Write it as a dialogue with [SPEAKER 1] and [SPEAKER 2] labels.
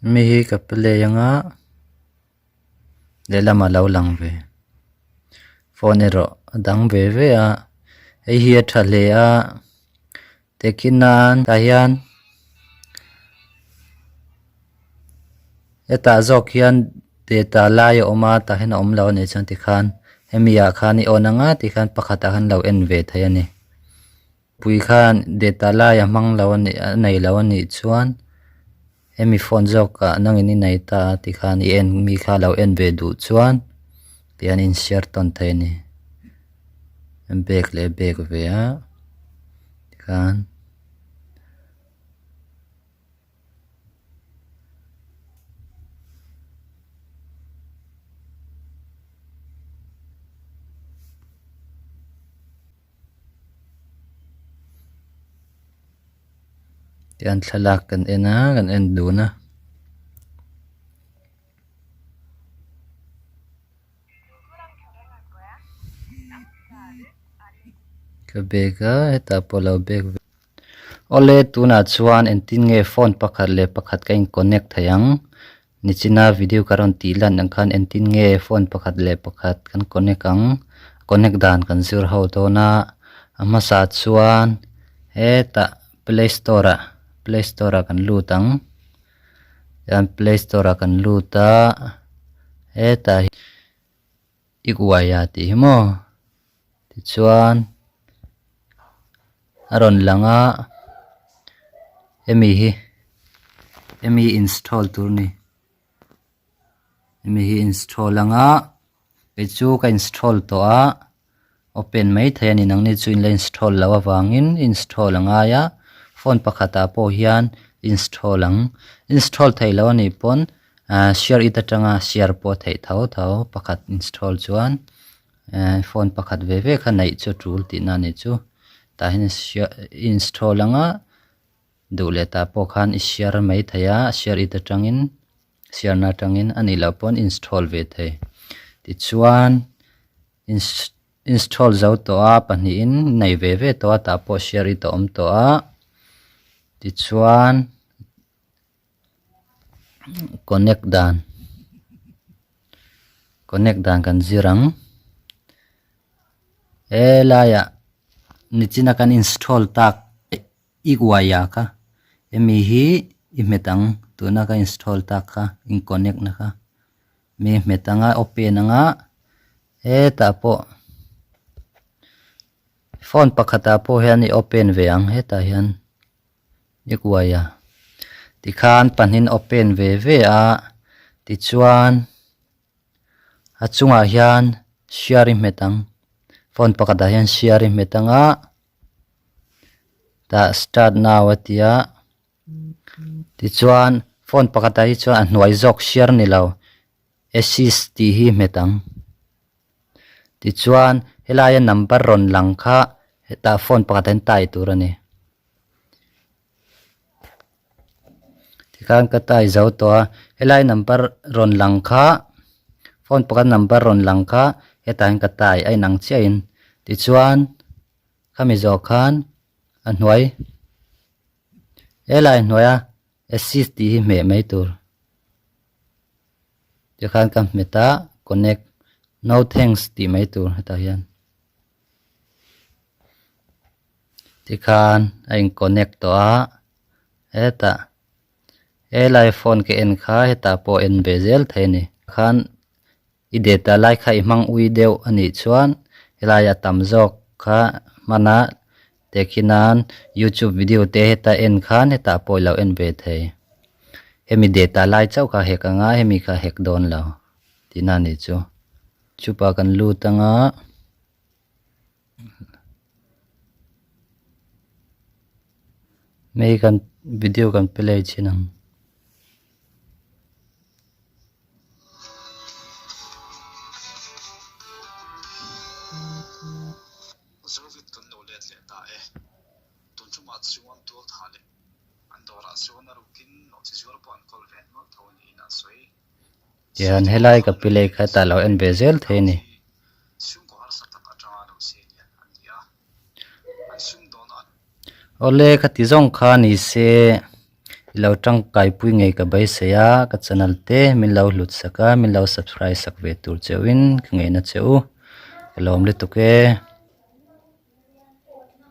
[SPEAKER 1] Mi hi ka play anga lehlamah a lo lang ve phone erawh a dang ve ve a hei hi a tha hle a tehkhin nan tah hian hetah zawk hian data lai a awm a tah hian a awm lo a nih chuan tikhan hemi ah khan i on anga tikhan pakhatah khan lo en ve thei a ni. Pui khan data lai a hmang lo a nih a nei lo a nih chuan hemi phone zawkah nangin i nei ta a tikhan i en mi kha lo en ve duh chuan tihian in share tawn thei a ni bag leh bag ve a tikhan. Tihian thlalak kan en a kan en dun a. Ka bag a hetah pawh lo bag ve awle tunah chuan engtin nge phone pakhat leh pakhat ka in connect thei ang Nichina video ka rawn tih lan ang khan engtin nge phone pakhat leh pakhat kan connect ang connect dan kan zir ho dawn a a hmasa chuan hetah play store ah play store ah kan lut ang chuan play store ah kan lut a hetah i uai a tih hi maw tichuan a rawn lang a hemi hi hemi install tur a ni hemi hi install ang a kei chu ka install tawh a open mai thei a ni nangni chu in la install loh avangin install a ngai a phone pakhatah pawh hian install ang install theih loh a nih pawn ahh share it atanga share pawh a theih tho tho pakhat install chuan ehh phone pakhat ve ve kha neih chu a tul tihna a nih chu tah hian install anga duh leh tah pawh khan i share mai thei a share it atangin share na atangin a nih loh pawn install ve thei tichuan install zo tawh a pahnihin nei ve ve tawh a tah pawh share it a awm tawh a tichuan. Connect dan connect dan kan zir ang helaiah nichina kan install tak i uai ah kha hemi hi i hmet ang tuna ka install tak kha in connect na kha mi hmet anga open anga hetah pawh phone pakhatah pawh hian i open ve ang hetah hian. I kuai a, tikhan pahnin open ve ve a, tichuan a chungah hian share i hmet ang, phone pakhatah hian share i hmet ang a, tah start now a ti a, tichuan phone pakhatah hi chuan a hnuai zawk share ni lo assist tih hi hmet ang. Tichuan helaia number rawn lang kha hetah phone pakhat hian tai tur a ni. Tikhan ka tai zo tawh a helai number rawn lang kha phone pakhat number rawn lang kha hetah hian ka tai a inang chiah in tichuan khami zawh khan a hnuai helai hnuaia assist tih hi hmeh mai tur. Tikhan ka hmet a connect no thanks tih mai tur hetah hian tikhan a in connect tawh a hetah helai phone ka en kha hetah pawh en ve zel thei a ni khan i data lai kha i hmang ui deuh a nih chuan helai a tam zawk kha hman a Tehkhi nan youtube video te heta en khan hetah pawh ilo en ve thei. Hemi data lai chauh kha hek anga hemi kha hek dawn lo tihna a nih chu. Chupa kan lut anga hei kan video kan play chhin ang.
[SPEAKER 2] Zovit kan lo let leh ta e. Tun tumah chuan tual tha leh an dawrah chuan a rukin nawhchi zuar pawh an kawl ve nual tho niin an sawi.
[SPEAKER 1] Tihian helai ka pi lei kha hetah lo en ve zel thei a ni.
[SPEAKER 2] Chhungkaw harsa tak atanga lo siai lian an ni a, an sumdawn a.
[SPEAKER 1] Awle khati zawng kha ni se. I lo tangkaipui ngei ka beisei a, ka channel te min lo hlut sak a, min lo subscribe sak ve tur cheuhin ka ngeihna che u. Ka lawm lutuk e.